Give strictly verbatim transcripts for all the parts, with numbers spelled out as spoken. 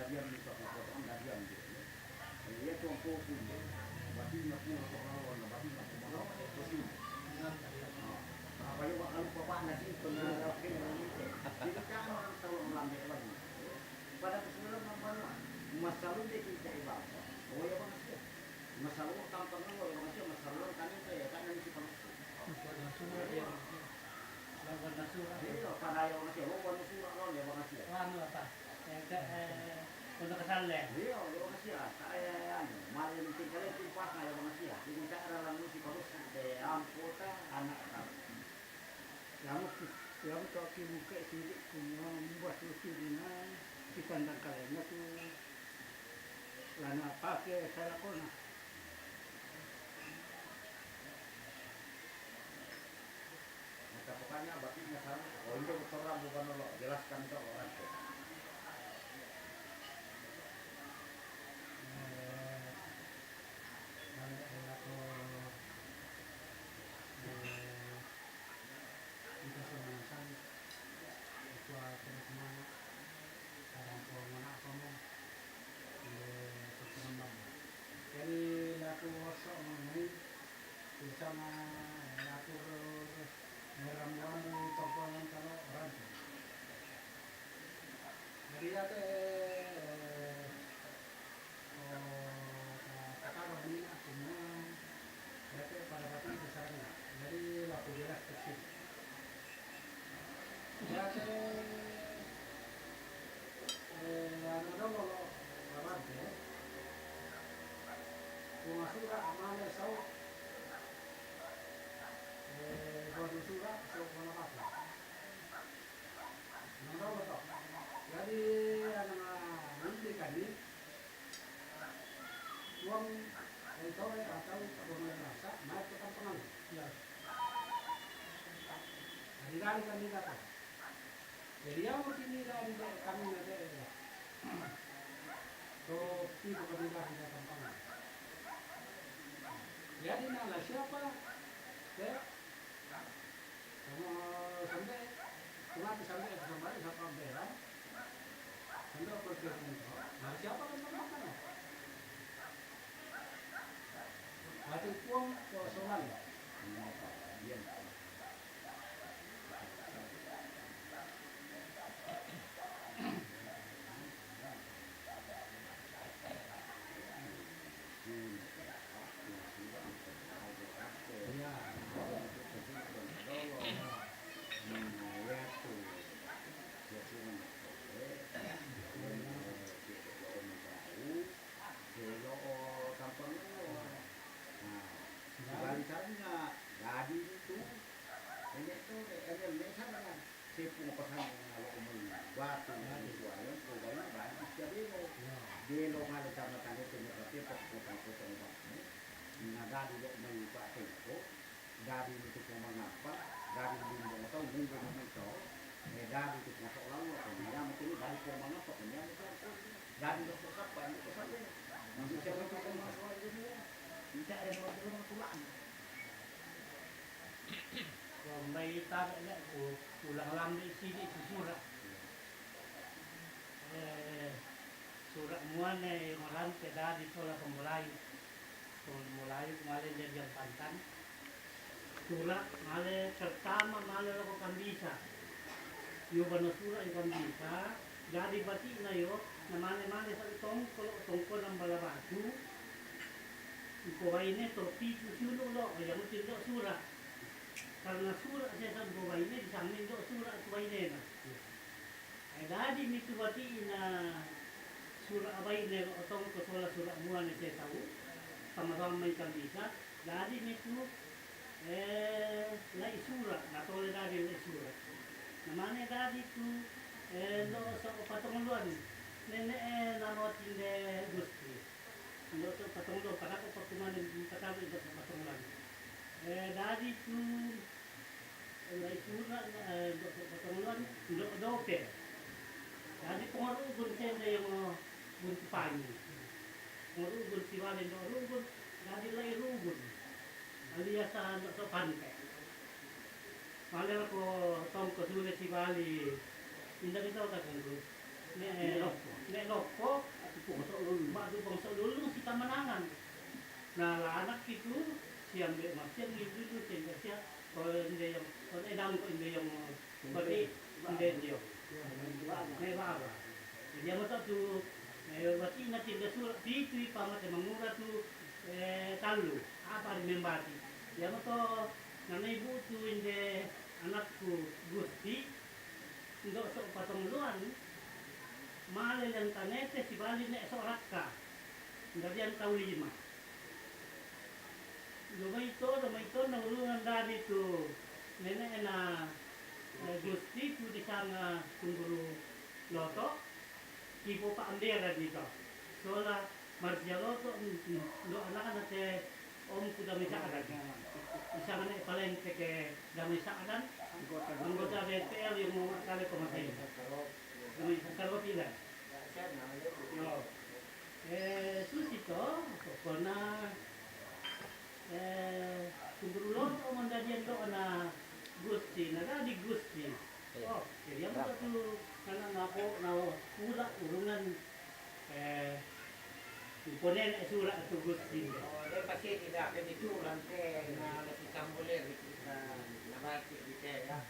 Diam di satu potongan dah diam dia. Dia tuang fokus dia. Berarti nak pun masuk lawan, berarti nak pun masuk fokus. Apa yang bakal lupa pak nasi pernah. Jadi kan orang tahu orang dia lagi. Pada kesimpulan namanya masalah dia kita ibarat. Oh ya bang sih. Masalah tampang lu ya bang sih, masalah kan itu ya kan yang si pang. Buat surat ya. Buat surat. Iya, pada yang masih lo buat surat lo ya bang sih. Anu apa? Eh, ke, eh, untuk kesal deh. Iya, lo masih ya. Kayak anu, mari mungkin kalian tumpah kayak bang sih ya. Jadi tak ada lalu si pang si de angkota anak kan. Yang tu, yang tu aku buka sidik punya membuat suci dengan ikan dan kalainya tu lana pakai salah kona. Maka pokoknya batiknya sama. Oh, ini orang bukan lo jelaskan itu orang tu. Eh, balik aku, eh, Ito sa mga san, ito ang pinagmana, parang po mga ako mo, hindi ko pinambang. Jadi, laku wasak mga ngayon, kung sa mga laku ro, may ramuan mo, tungkol ng talo, oran. Jadi, ate, eh, Oh, ta-, takalo ni na semua. Dati pada bati sa sana. Jadi, laku jelas kecil. Dati, eh, ano daw, lo, lo, abante. Kung asura, amane, so, eh, kung asura, so, kung abante. Ano daw, lo, to. Jadi, ano nga, hindi kami, Tuang, ay, ito, ay, ataw, ito, may rasa, may ito kang pangalan. Yan. Ari-ari kami na to. Jadi, ang tinira rin kami na to, eh. So, tipo kami na rin ang pangalan. Jadi, na, na siya pa, eh, Sama sampai, cuma sampai, sampai, sampai bela. Sampai aku kira itu. Nah, siapa kan teman-teman? Batu kuang kosongan. Balik sana, jadi itu, ini tuh, ini, ini sana kan. Sepu pasan ngalo umai batu, batu. Itu ayo, ko bayi batu sia belo. Ya. Belo ngalo sama tane tu, tapi potong-potong batu. Na dadi lo umai batu ko. Dadi itu ko mangapa, dadi bumbu atau bumbu itu. Eh, dadi itu ko lalu, ko ya mungkin dadi ko mangapa, ko ya mungkin dadi lo ko sapa, ini ko sapa. Maksudnya itu ko masalah ini ya. Tidak ada orang tulang. Ko mbai tabe' ne ko ulang lambe' sidi' si sura'. Eh, sura' muane ngoran te dadi tola pamolayu. Pamolayu male jadi yang pantan. Sura' male pertama male lako kambisa. Iyo bano sura' iyo kambisa. Jadi bati'na iyo, na mane-mane sa' tongko, tongko nang bala batu. Iko baine to pitu siulu' lo, yang penting do sura'. Karna sura' sesa iko baine, di samping do sura' iko bainena. Eh, dadi mitu bati'na sura' baine lo tongko sola sura' muane sesa u, sama-sama mai kambisa. Dadi mitu Eh, lai sura', natole dadi lai sura'. Na mane dadi tu, eh, ndo so' patongoluan. Nene', eh, nano tinde Gusti. Ndo so' patongoluan, padako pakumane patabe ndo so' patongoluan. Eh, dadi tu, eh, lai sura', eh, ndo so' patongoluan, ndo dope. Dadi pongorugun sende yang, eh, buntu panyu. Pongorugun si wale ndo rugun, dadi lai rugun. Alias, ah, ndo so' pante. Male ko tongko sule si bali. Inda bito ka kungku. Ne, ne loppo. Matu pungso' lulung. Matu pungso' lulung si kamanangan. Na, la anak itu, siang be' masiang ngilu-ngilu, siang be' siang, ko inde yang, ko enang ko inde yang, ko di, inde dio. Ne baba. Jadi, amo to tu, eh, wasi'na tinde sura' pitu, i pamate mangura tu, eh, tallu. Apa ri membati. Iyamo to, nana ibu tu inde anakku Gusti, Ndo' so' patongluan, male lantanete sibali ne' so' rakka, ndadian tau lima. Ndo' mai to, ndo' mai to naurungan dadi tu nene'na, eh, Gusti tu disanga Tungguru Loto, Kipo pa' ambera dito. Sola Marsialoto, ndo' anakna te omku Damai Sa'dan. Disanga ne' palente ke Damai Sa'dan, anggota D P R yang mau kale komasai. Damai Sa'dan lo pila. Yo. Eh, susi to, pokona, eh, Tungguru Loto mandadian do'na Gusti, na dadi Gusti. Iya. Oh, jadi amo tu nana ngako, na ula urungan, eh, imponene sura' tu Gusti. Oh, de' pasti tidak, de' itu lante na lesi kamboler kita nabati di te, ya.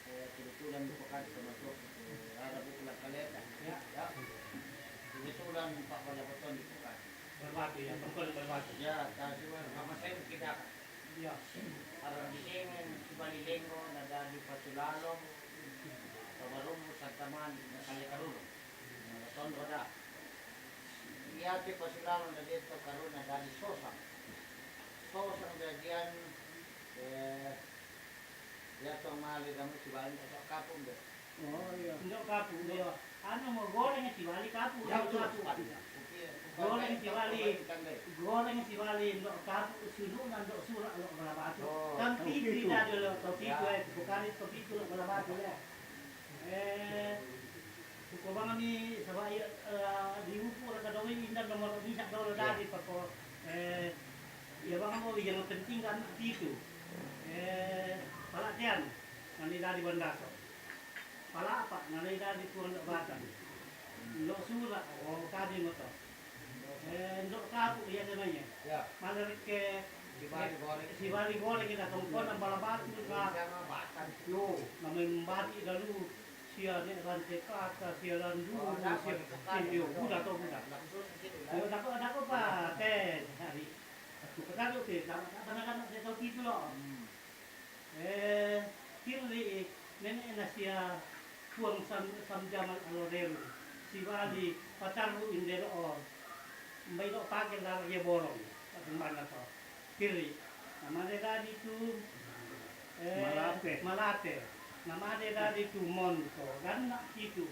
Eh, kebetulan di Pekadi termasuk, eh, ada buku langkaleta, ya, ya. Kebetulan Pak Wali Beton di Pekadi. Berbatu, ya, betul berbatu. Ya, tadi mah sama saya tidak. Iya. Arang di sini, Sibali Lenggo, na dadi Pasulalong, Pabarumbu, Santa Mani, na kale karulu. Na tondo da. Iya, te Pasulalong na detto karulu, na dadi Sosang. Sosang dadian, eh, iya, tong male damu Sibali, na kapung de. Oh, iya. Ndo' kapu', iya. Anu, mau goreng Sibali kapu', ya, ndo' kapu'. Goreng Sibali, goreng Sibali, ndo' kapu', sulu'na ndo' sura' lo' bala batu. Oh. Kan pitu dadi lo', to pitu, eh, bukan to pitu lo' bala batu, ya. Eh, kuko bangami saba' iya, eh, di upu' lo' kadoi indan nomor bisa dolo dadi pako, eh, iya bangamo yang penting kan pitu. Eh, palatean, nanti dadi bandaso. Palapa', nalai dadi tuang ndo' batang. Ndo' sura', oh, kami moto. Eh, ndo' kapu', iya namanya. Ya. Mala rekke, Sibali goreng. Sibali goreng kita tongkona bala batu, ka. Sama batang. Yo, namanya membati lalu, sia ne rante kaka, sia landu, oh, sia, sia, yo, buda to, buda. Yo, dako, dako pa, te, hari. Aku kataru te, dako, dako, dako, dako, dako, dako, dako, Eh, tirri nene'na sia Puang Sam-, Sam Jamal Aloreru, Sibali patarru' inde do'o, mbai do'o pake lara' ia borong, patumbanna to. Tirri. Namade dadi tu, eh, Malate. Malate. Namade dadi tu Monto, ganna' pitu,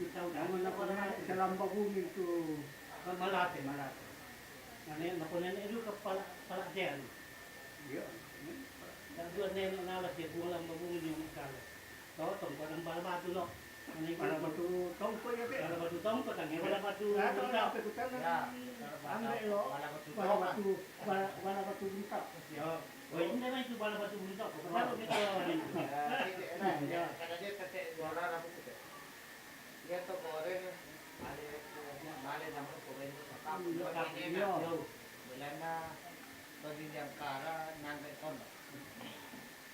tu tau. Nama napa nana Selamba Bumi tu? Ma-, Malate, Malate. Nane-, napa nene' duka pala-, palatean. Iya. Yang dua nenek nala sia bunga lamba bunga nyong kala. Tau tongko dan bala batu lo. Mana itu? Bala batu tongko ya, Pe? Bala batu tongko, tangnya bala batu buntok. Apa kita? Ya, ambil lo. Bala batu, bala batu buntok. Ya. Oh, ini memang itu bala batu buntok. Kok tahu kita lawan itu? Ya, ini enak. Ya. Karena dia kata juara rambut kita. Iya to goreng, male, male namu goreng, kapung, kapung, iya. Belana to di Jangkara, nangke kono.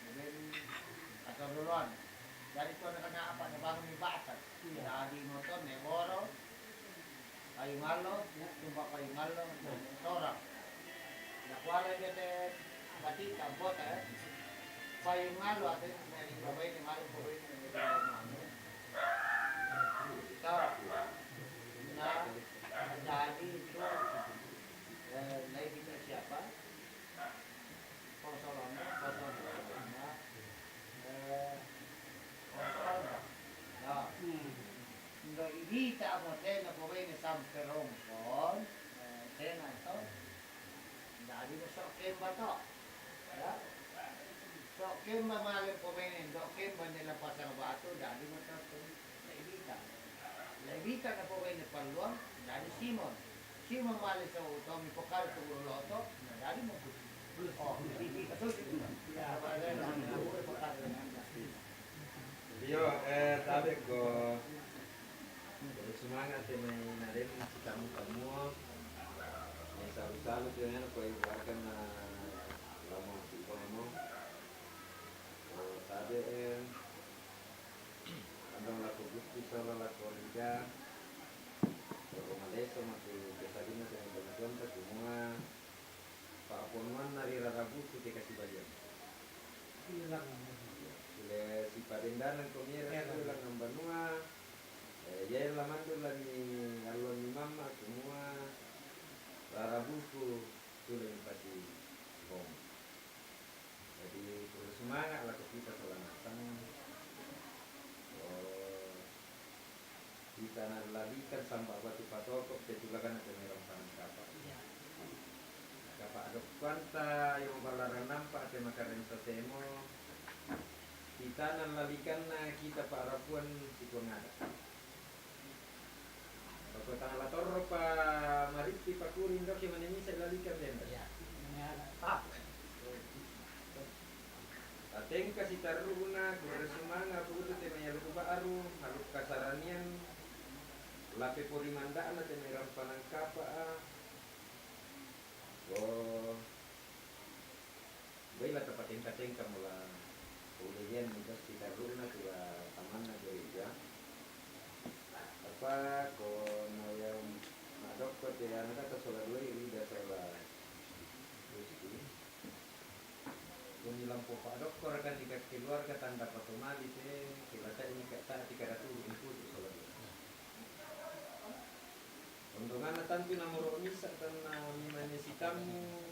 Kemudian atau duluan. Dari tuan kena apa, ada bangun di batas. Iya. Dari motor, naik boro. Payu ngallo, tumpa payu ngallo, torang. Na kuala jete batika, bota, eh. Payu ngallo, ate, meri babai ni malu, babai ni malu. Torang. Na, jadi itu, eh, lagi kita siapa? Posolonna, posolonna, eh, posolonna. Ya. Hmm. Ndo ibita mo tena pobene samperongkon, eh, tena to. Ndadi mo so' kemba to. Ya. So' kemba male pobene, ndo kemba nella Pasar Batu, ndadi mo to. Laibita. Laibita na pogau' ne palluang, dadi Simon. Simon male so' Tommy pokal tu loto, na dadi mo. Oh, iya. Iyo, eh, tabe ko. Jadi semangat te mai naden si tamu-tamu. Mai salu-salu te mai ko ibu akan na lama si komo. Ko tabe, eh, andong lako gusti solo lako riga. Ko maleso mati kesadina te mai konta semua. Pa'aponuanna ri rarabuku te kasibaliang. Sule sipadendanan ko mera sule langngan banua. Eh, iya la mandu lani allonni mamma kumua rarabuku sule mipasi bongi. Jadi, perlu semangat lah kita sola nasang. Oh, kita nallalika samba batu patoko, petulakan te merong panangkapa. Iya. Kapa adokkuanta yang balaran nampa te makarenta temo. Kita nallalikanna kita parapuan si Puang ada. Pokokna la torro pa maritti pakuri indoke mane misa lalika benda. Iya. Mane ala. Ah. Atengka sitarruna kurre sumanga putu te mai aluku ba'ru, aluku kasaranian, lape pori manda'na te mai rampanang kapa. Oh. Bela tapatengka-tengka mula ulehian mika sitarruna tu la tamanna gereja. Apa ko naya madokko te anakata sola dua rida sola Gusti. Kuni lampu padokko rakan di keluarga tanda patomali te, kila tak ini kata tiga ratus ribu sola dua. Ondonganna tantu namoro misa tanna mimane sitamu.